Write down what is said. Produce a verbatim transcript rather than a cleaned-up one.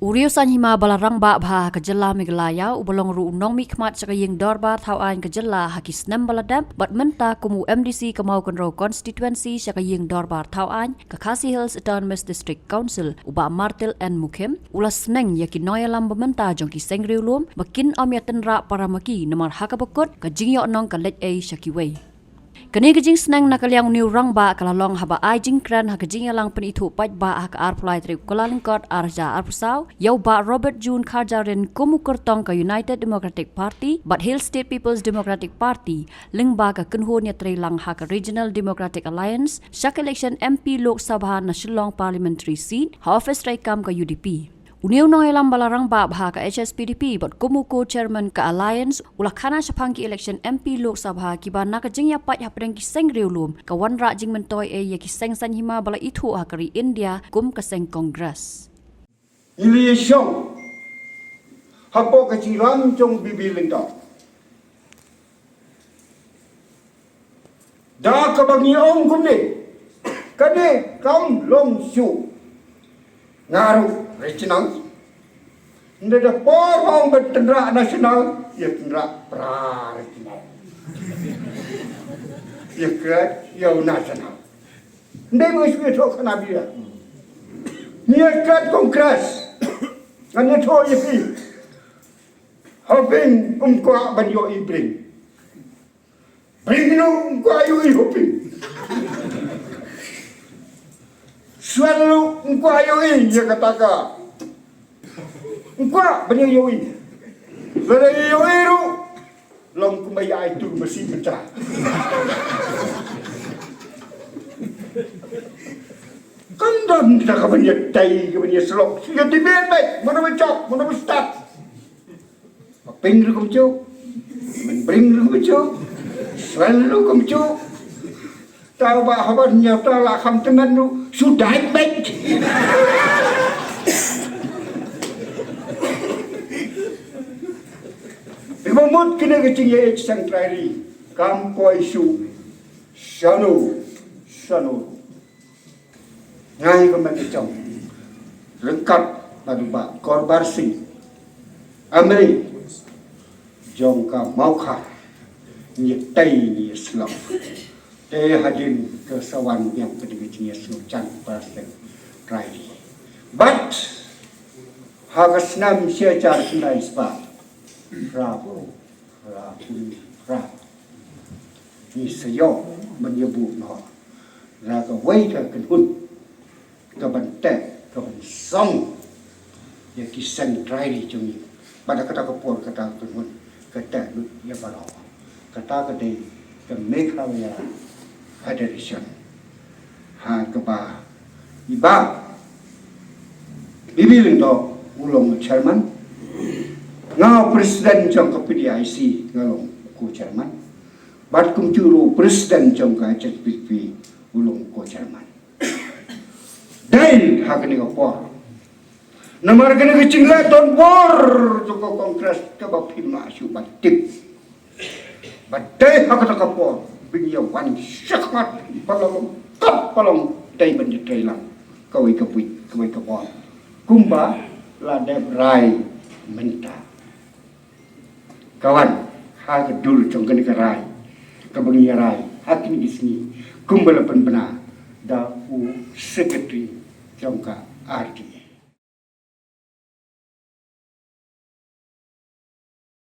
U Riew Saiñ Hima ba la rangbah bha ha ka jylla Meghalaya, uba long ruh u nongmihkhmat sha ka ïing dorbar thaw aiñ ka jylla ha ki snem ba la dep, bad mynta kum u M D C ka Mawkynrew constituency sha ka ïing dorbar thaw aiñ ka Khasi Hills Autonomous District Council, u Bah Martil N Mukhim, u la sneng ïa ki nongïalam ba mynta jong ki seng riewlum ba kin ym ïatynrah para ma ki, namar ha kaba kut ka jingïohnong ka leit ei sha kiwei. Kane ka jingsneng na ka liang u rangbah ka la long haba ai jingkren ha ka jingïalang pynithuh paidbah ha ka arphew lai tarik u Kyllalyngkot ar hajar arphew saw ïa u Bah Robert June Kharjahrin kum u kyrtong ka United Democratic Party bad Hill State People's Democratic Party, lyngba ka kynhun ïatreilang ha ka Regional Democratic Alliance sha ka election M P Lok Sabha na Shillong Parliamentary Seat, ha office treikam ka U D P. Une u nongïalam ba la rangbah bha ha ka H S P D P bad kum u co-chairman ka Alliance, u la khana shaphang ki election M P Lok Sabha kiba na ka jingïapait hapdeng ki seng riewlum ka wanrah jingmyntoi ei ïa ki seng Saiñ Hima ba la ithuh ha ka ri India kum ka seng Congress. Ngi la ïashong hapoh ka jingïalang jong Bibi Lyngdoh. Da kaba ngi ong kumne, kane kam long shuh. Nga ruh regional. Nda da por ba ong ban tynrah national, ïa tynrah pra regional. Ïa kret ïa u national. Nda ma shu ïa thok kana bia. Ngi ïa kret Congress. Ngan ïa thok ïa phi. Hoping um kwah ban ïohi bring. Bring ruh um kwah ïohi hoping. Swen ruh um kwah ïohi ïa kata ka. Um kwah ban ïohi. Lada ïohi ruh long kumba ïa ai tur masi pecah. Kan don kita ka ban ïa tai, ka ban ïa selok. Sila debate baik, mana ba chok, mana ba start. Ping ruh kumjuh. Bring ruh kumjuh. Swen ruh kumjuh. Tau ba haba nyata la kham temen ruh. Sudah baik. Iba mut kine ka jingïaid seng trai ri. Kam poi shuh. Shano. Shano. Ngai ba man ka jong. Ryngkat bad u Bah Korbar Singh. Amri. Jong ka Mawkhar. Ngi tei ngi slok. Te hadien ka sa wan biang ka dei ka jingïasnoh jan para seng trai. But ha ka snem shi hajar khyndai spah. Bravo. Phra, phra. Ngi sa ïoh ban ïa buh noh. Ra kawei ka kynhun. Ka ban teh, ka ban song. Ïa ki seng trai ri jong ngi. Bad ha kata ka por kata ka kynhun. Ka teh lut ïa baroh. Kata ka dei ka Meghalaya Federation. Ha kaba i Bah Bibi Lyngdoh u long chairman. Nga u president jong ka P D I C nga long co-chairman. Bad kumjuh ruh u president jong ka H S P D P u long co-chairman. Dei ha kane ka por. Namar kane ka jingleh donbor jong ka Congress kaba phim lah shuh ban tip. Ba dei ha kata ka por ba ngi ïa wan shakhmat ba long kap ba long dei ban ïatreilang kawei ka buit kawei ka bor. Kumba la dep rai mynta. Ka wan ha ka dur jong kane ka rai kaba ngi ïa rai ha kine ki sngi kumba la pynbna da u secretary jong ka R T I.